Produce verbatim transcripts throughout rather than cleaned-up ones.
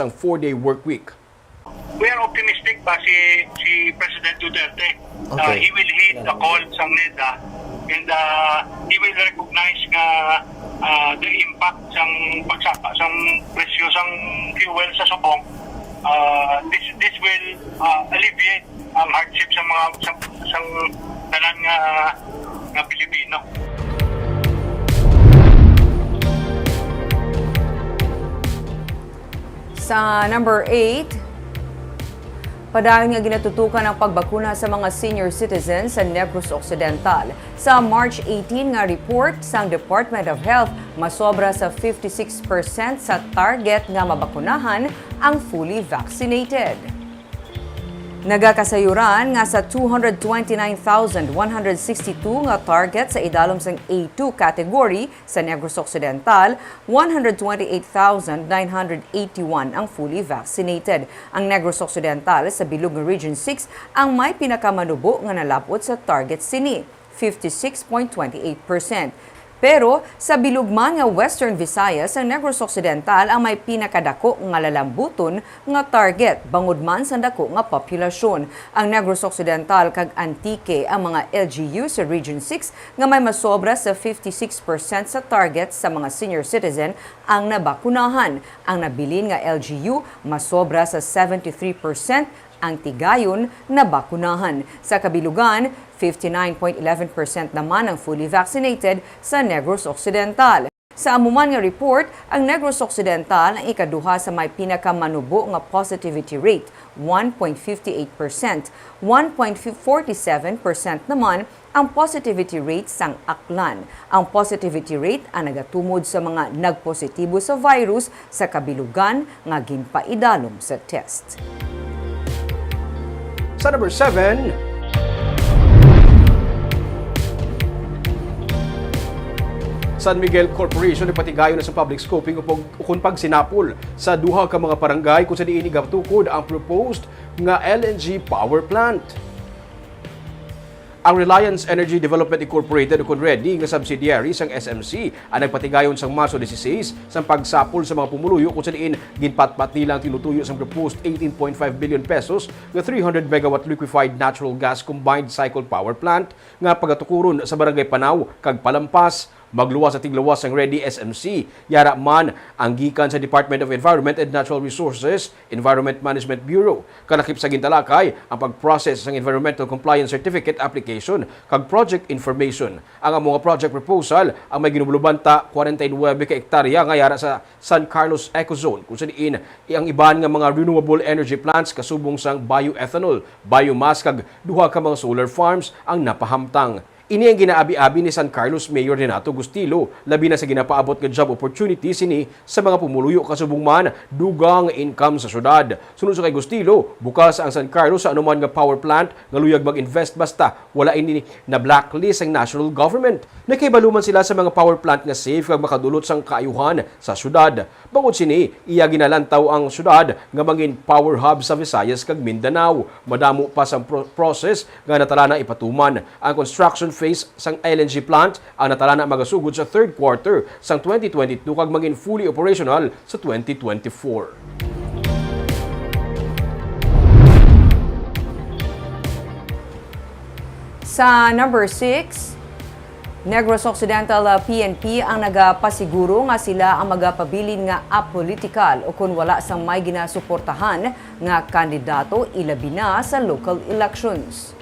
ang four-day work week. We are optimistic ba si, si President Duterte. Uh, Okay. He will heed the call sang NEDA, and uh, he will recognize nga uh, the impact sang pagsaka sang presyo sang fuel sa subong. Uh, this this will uh, alleviate ang hardship sa mga sa, sa tanan nga nga Pilipino. Sa number eight, padayon nga ginatutukan ang pagbakuna sa mga senior citizens sa Negros Occidental. Sa March eighteen nga report sang Department of Health, masobra sa fifty-six percent sa target nga mabakunahan ang fully vaccinated. Nagakasayuran nga sa two hundred twenty-nine thousand one hundred sixty-two nga target sa idalom sang A two category sa Negros Occidental, one hundred twenty-eight thousand nine hundred eighty-one ang fully vaccinated. Ang Negros Occidental sa bilog nga Region six ang may pinakamanubo nga nalab-ot sa target sini, fifty-six point twenty-eight percent. Pero sa bilog man nga Western Visayas, ang Negros Occidental ang may pinakadako nga lalambuton nga target bangod man sa dako nga populasyon. Ang Negros Occidental kag Antique ang mga L G U sa Region six nga may masobra sa fifty-six percent sa target sa mga senior citizen ang nabakunahan. Ang nabilin nga L G U masobra sa seventy-three percent ang tigayon nabakunahan. Sa kabilugan, fifty-nine point eleven percent naman ang fully vaccinated sa Negros Occidental. Sa amo man nga report, ang Negros Occidental ang ikaduha sa may pinakamanubo nga positivity rate, one point fifty-eight percent, one point forty-seven percent naman ang positivity rate sang Aklan. Ang positivity rate ang nagatumod sa mga nagpositibo sa virus sa kabilugan nga ginpaidalom sa test. Sa number seven, San Miguel Corporation nagpatigayon na sa public scoping upog-, ukon pagsinapol sa duha ka mga barangay kung sa diin igatukod ang proposed nga L N G power plant. Ang Reliance Energy Development Incorporated, ukon REDI, nga subsidiary sang S M C ang nagpatigayon sang Marso dieciséis sang pagsapol sa mga pumuluyo kung sa diin ginpatpat nila ang tinutuyo sang proposed eighteen point five billion pesos nga three hundred megawatt liquefied natural gas combined cycle power plant nga pagatukuron sa Barangay Panao kag Palampas. Magluwas sa tigluwas sang REDI S M C. Yara man ang gikan sa Department of Environment and Natural Resources, Environment Management Bureau. Kalakip sa gintalakay ang pag-process sang environmental compliance certificate application kag project information. Ang amo nga project proposal ang may ginubulubanta forty-nine ka hektarya nga yara sa San Carlos Ecozone, kung sa diin ang iban nga mga renewable energy plants kasubong sang bioethanol, biomass kag duha ka mga solar farms ang napahamtang. Ini ang ginaabi-abi ni San Carlos Mayor Renato Gustilo, labi na sa ginapaabot nga job opportunity sini sa mga pumuluyo kasubong man dugang nga income sa syudad. Suno sa kay Gustilo, bukas ang San Carlos sa anuman nga power plant nga luyag mag-invest basta wala ini na blacklist ang national government. Nakahibalo man sila sa mga power plant nga safe kag makadulot sang kaayuhan sa syudad. Bangod sini, iya ginalantaw ang syudad nga mangin power hub sa Visayas kag Mindanao. Madamo pa sang pro-, process nga natalana ipatuman. Ang construction phase sang L N G plant ang natalana magasugod sa third quarter sang twenty twenty-two kag mangin fully operational sa twenty twenty-four. Sa number six, Negros Occidental, ah, P N P ang nagapasiguro nga sila ang magapabilin nga apolitikal ukon wala sang may ginasuportahan nga kandidato, ilabi na sa local elections.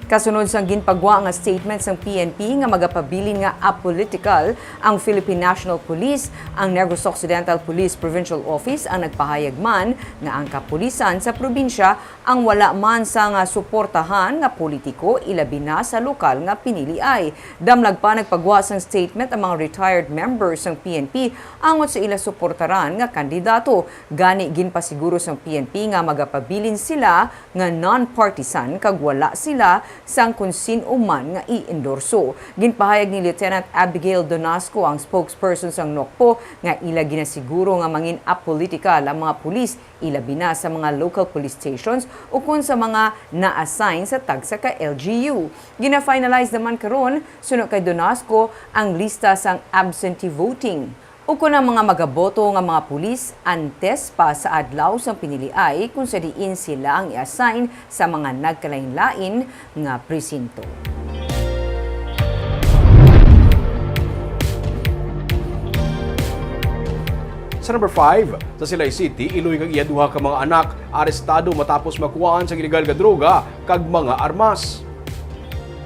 Kasunod sang ginpagwa nga statement sang P N P nga magapabilin nga apolitikal ang Philippine National Police, ang Negros Occidental Police Provincial Office ang nagpahayag man nga ang kapulisan sa probinsya ang wala man sang suportahan nga politiko, ilabi na sa lokal nga piniliay. Damlag pa nagpagwa sang statement ang mga retired members sang P N P angot sa ila suportaran nga kandidato. Gani, ginpasiguro sang P N P nga magapabilin sila nga non-partisan kag wala sila sang kon sin-o man nga i-endorso. Ginpahayag ni Lieutenant Abigail Donasco, ang spokesperson sang NOCPO, nga ila ginasiguro nga mangin apolitikal ang mga pulis, ilabi na sa mga local police stations ukon sa mga na-assign sa tagsa ka L G U. Gina-finalize naman karon, suno kay Donasco, ang lista sang absentee voting. Ukon ang mga magaboto nga mga pulis antes pa sa adlaw sang piniliay kung sa diin sila ang i-assign sa mga nagkalainlain nga presinto. Sa number five, sa Silay City, iloy kag iya duha ka mga anak arestado matapos makuhaan sang iligal nga droga kag mga armas.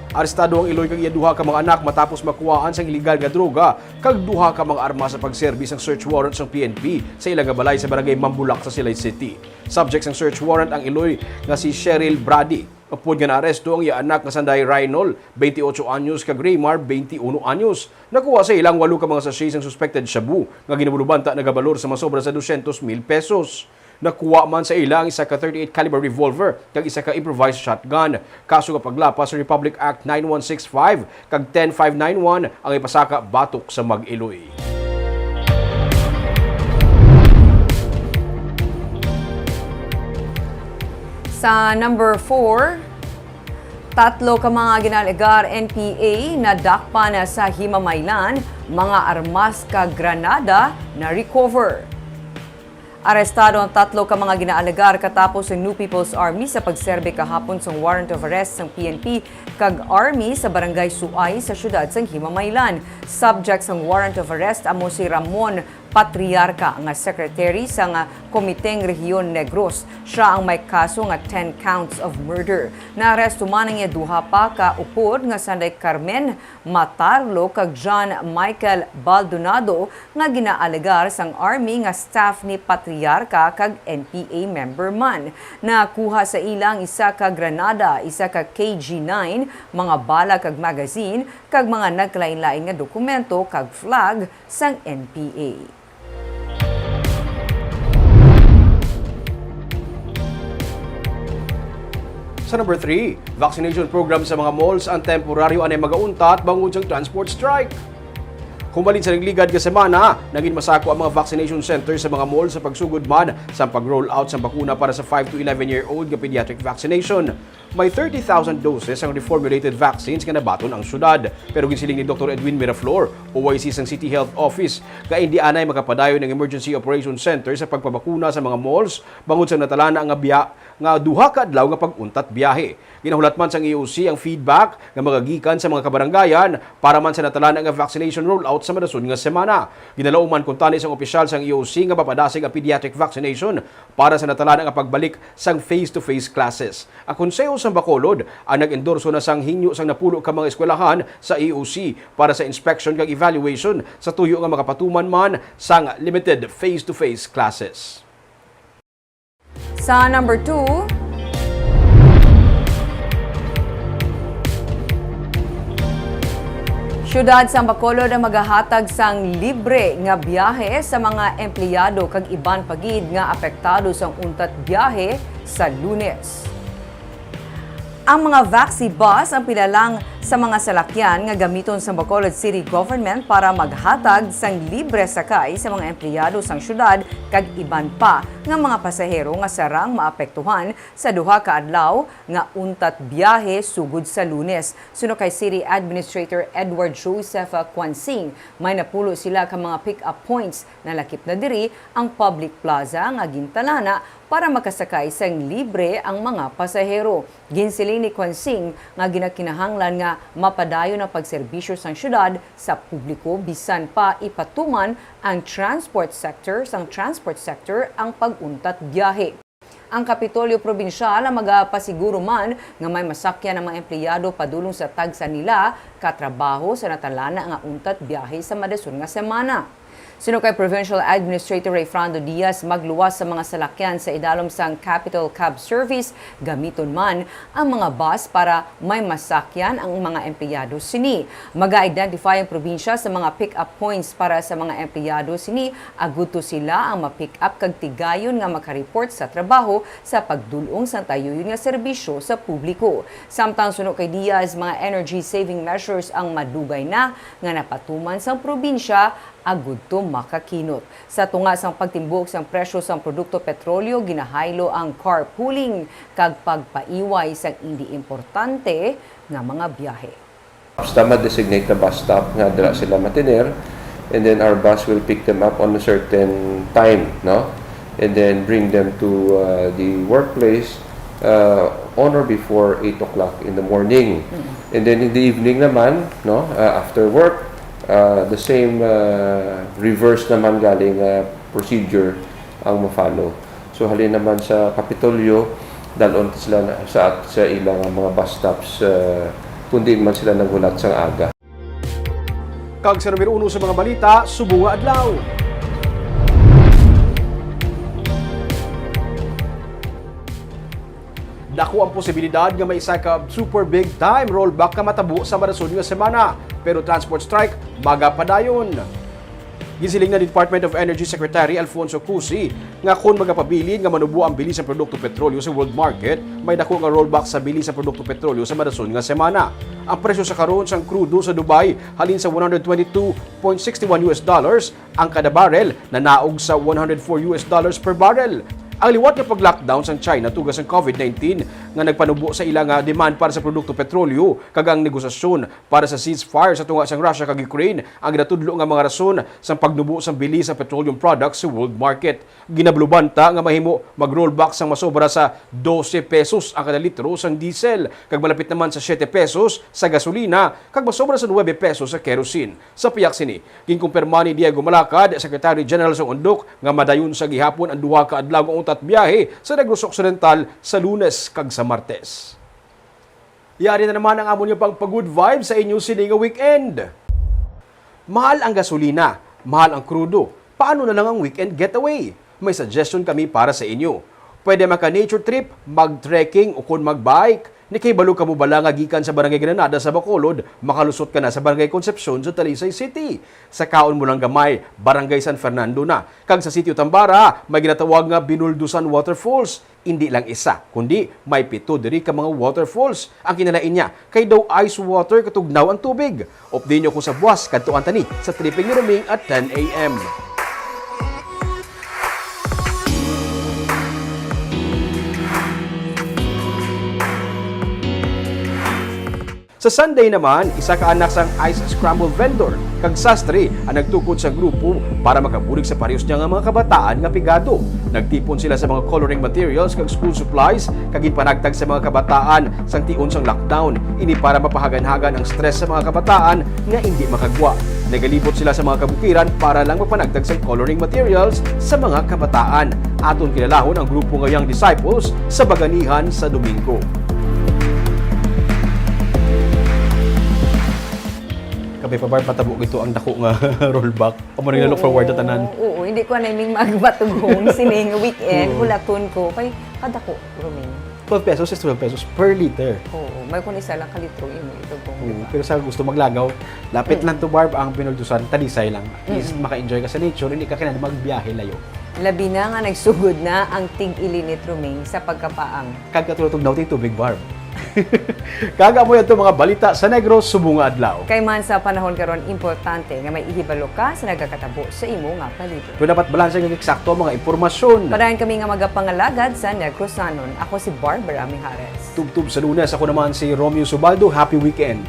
Arestado ang iloy kag iya duha ka mga anak matapos makuhaan sang iligal nga droga kag duha ka mga armas sa pagserbi sang search warrant sang P N P sa ila nga balay sa barangay Mambulak sa Silay City. Subject sang search warrant ang iloy nga si Cheryl Brady. Upod nga naaresto ang iya anak nga sanday Rynol, twenty-ocho anyos, kag Raymar, twenty-uno anyos. Nakuha sa ila ang walo ka mga sachet sang suspected shabu nga ginabulubanta nagabalor sa masobra sa dosyentos mil pesos. Nakuha man sa ila ang isa ka thirty-eight caliber revolver kag isa ka improvised shotgun. Kaso nga paglapas sa Republic Act nine one six five kag ten five nine one ang ipasaka batok sa mag-iloy. Sa number four, tatlo ka mga ginaalegar N P A nadakpan sa Himamaylan, mga armas kag granada na-recover. Arestado ang tatlo ka mga ginaalegar katapos ang New People's Army sa pagserbe kahapon sang warrant of arrest sang P N P kag Army sa Barangay Suay sa siyudad sang Himamaylan. Subject sang warrant of arrest amo si Ramon Patriarca nga secretary sang Komiteng Rehiyon Negros. Sia ang may kaso nga ten counts of murder. Naaresto man ang iya duha pa ka upod nga sanday Carmen Matarlo kag John Michael Baldonado nga ginaalegar sang Army nga staff ni Patriarca kag N P A member man. Nakuha sa ila ang isa ka granada, isa ka K G nine, mga bala kag magazine, kag mga nagkalainlain nga dokumento kag flag sang N P A. Sa number three, vaccination program sa mga malls ang temporaryo anay magauntat bangod sang transport strike. Humalin sa nagligad nga semana, nagin masako ang mga vaccination center sa mga malls sa pagsugod man sa pag-roll out sang bakuna para sa five to eleven year old nga pediatric vaccination. May thirty thousand doses ang reformulated vaccines nga nabaton ang syudad. Pero ginsiling ni Doktor Edwin Miraflor, O I C sang City Health Office, nga indi anay makapadayon ang Emergency Operation Center sa pagpabakuna sa mga malls bangod sa natalana nga biya-, nga duha ka adlaw nga pag-untat biyahe. Ginahulat man sang E O C ang feedback nga magagikan sa mga kabarangayan para man sa natalana nga vaccination rollout sa madason nga semana. Ginalauman kuntani sang opisyal sang E O C nga mapadasig ang pediatric vaccination para sa natalana nga pagbalik sang face-to-face classes. Ang Konseho sang Bacolod ang nag-endorso na sang hinyo sang napulo ka mga eskwelahan sa E O C para sa inspection kag evaluation sa tuyo nga makapatuman man sang limited face-to-face classes. Sa number two, Siyudad sang Bacolod ang magahatag sang libre nga biyahe sa mga empleyado kag iban pa gid nga apektado sang untat biyahe sa Lunes. Ang mga Vaxi bus ang pila lang sa mga salakyan nga gamiton sang Bacolod City Government para maghatag sang libre sakay sa mga empleyado sang siyudad kag iban pa nga mga pasahero nga sarang maapektuhan sa duha ka adlaw nga untat biyahe sugod sa Lunes. Suno kay City Administrator Edward Joseph Quansing, may napulo sila ka mga pick-up points. Nalakip na diri ang public plaza nga gintalana para makasakay sang libre ang mga pasahero. Ginsiling ni Quansing nga ginakinahanglan nga mapadayon ang pagserbisyo sang siyudad sa publiko bisan pa ipatuman ang transport sector sang transport sector ang pag-untat biyahe. Ang Kapitolyo Probinsyal ang magapasiguro man nga may masakyan ang mga empleyado padulong sa tagsa nila ka trabaho sa natalana nga untat biyahe sa madason nga semana. Suno kay Provincial Administrator Rayfrando Diaz, magluwas sa mga salakyan sa idalom sang Capital Cab Service, gamiton man ang mga bus para may masakyan ang mga empleyado sini. Maga-identify ang probinsya sa mga pick-up points para sa mga empleyado sini, agud to sila ang ma-pick up kag tigayon nga makareport sa trabaho sa pagdul-ong sang tayuyon nga serbisyo sa publiko. Samtang suno kay Diaz, mga energy saving measures ang madugay na nga napatuman sang probinsya agud to makakinot. Sa tunga sang pagtimbuk sang presyo sang produkto petrolyo, ginahaylo ang carpooling kag pagpaiway sang indi importante nga mga biyahe. Basta ma-designate na bus stop nga dira sila matiner, And then our bus will pick them up on a certain time, no? And then bring them to uh, the workplace uh, on or before eight o'clock in the morning. And then in the evening naman, no, uh, after work, uh, the same uh, reverse naman galing uh, procedure ang ma-follow. So halin naman sa Kapitolyo, dalon ta sila na, sa, sa ilang mga bus stops uh, kung diin man sila naghulat sang aga. Kag sa numero uno sa mga balita, subong nga adlaw. Dako ang posibilidad nga may isa ka super big time rollback nga matabo sa marason nga semana, pero transport strike magapadayon. Gisiling na ni Department of Energy Secretary Alfonso Cusi nga kon magapabilin nga manubo ang bili sa produkto petrolyo sa world market, may dako nga rollback sa bili sa produkto petrolyo sa marason nga semana. Ang presyo sa karon sang krudo sa Dubai halin sa one hundred twenty-two point six one U S dollars, ang kada barrel nanaog sa one hundred four U S dollars per barrel. Ang liwat nga pag-lockdown sang China tuga sang COVID nineteen nga nagpanubo sa ila nga demand para sa produkto petrolyo kag ang negosasyon para sa ceasefire sa tunga sang Russia kag Ukraine ang ginatudlo nga mga rason sang pagnubo sang bili sa petroleum products sa world market. Ginabalubanta nga mahimo mag-rollback sang masobra sa dose pesos ang kada litro sang diesel kag malapit naman sa siete pesos sa gasolina kag masobra sa nuebe pesos sa kerosene. Sa pihak sini, ginkumpirma ni Diego Malacad, Secretary General sang Undok, nga madayon sa gihapon ang duha ka adlaw nga untat biyahe sa Negros Occidental sa Lunes kag sa Martes. Yari na naman ang amon nga pang-good vibe sa inyo sini nga weekend. Mahal ang gasolina, mahal ang krudo. Paano na lang ang weekend getaway? May suggestion kami para sa inyo. Pwede maka nature trip, mag-trekking, o kon mag-bike. Nakahibalo kamo bala nga gikan sa Barangay Granada sa Bacolod, makalusot ka na sa Barangay Concepcion sa Talisay City. Sa kaon mo lang gamay, Barangay San Fernando na. Kag sa Sitio Tambara, may ginatawag nga Binuldusan Waterfalls. Indi lang isa, kundi may pito diri ka mga waterfalls. Ang kinalain niya, kay daw ice water katugnaw ang tubig. Update niyo ko sa buwas, kadtuan ta ni sa tripping ni Roming at ten a m. Sa Sunday naman, isa ka anak sang ice scramble vendor kag sastre ang nagtukod sa grupo para makabulig sa parehas niya nga mga kabataan nga pigado. Nagtipon sila sa mga coloring materials kag school supplies kag ginpanagtag sa mga kabataan sang tion sang lockdown. Ini para mapahagan-hagan ang stress sa mga kabataan nga indi makagwa. Nagalibot sila sa mga kabukiran para lang magpanagtag sang coloring materials sa mga kabataan. Aton kilalahon ang grupo nga Young Disciples sa Baganihan sa Domingo. Kabay pa, Barb, matabo gito ang dako nga rollback. Amo na look forward na tanan. Oo, hindi ko na iming magbatugong sining weekend. Oo. Hulaton ko. Kay kadako, Roming. Twelve pesos is twelve pesos per liter. Oo, may kun isa lang ka litro imo ito kung, di ba? Pero sa gusto maglagaw, lapit lang to, Barb, ang Binuldusan, Talisay lang. At least, maka-enjoy ka sa nature, hindi ka kinahanglan magbiyahe layo. Labi na nga nagsugod na ang tig-ilinit, Roming, sa pagkapaang. Kag katulog tugnaw ti tubig, Barb. Kag amo yadto mga balita sa Negros subong nga adlaw. Kay man sa panahon karon, importante nga may ihibalo ka sa nagakatabo sa imo nga palibot. Pero dapat balanse kag eksakto ang mga impormasyon. Padayon kami nga magapangalagad sa Negrosanon. Ako si Barbara Mijares. Tubtob sa Lunes, ako naman si Romeo Subaldo. Happy weekend.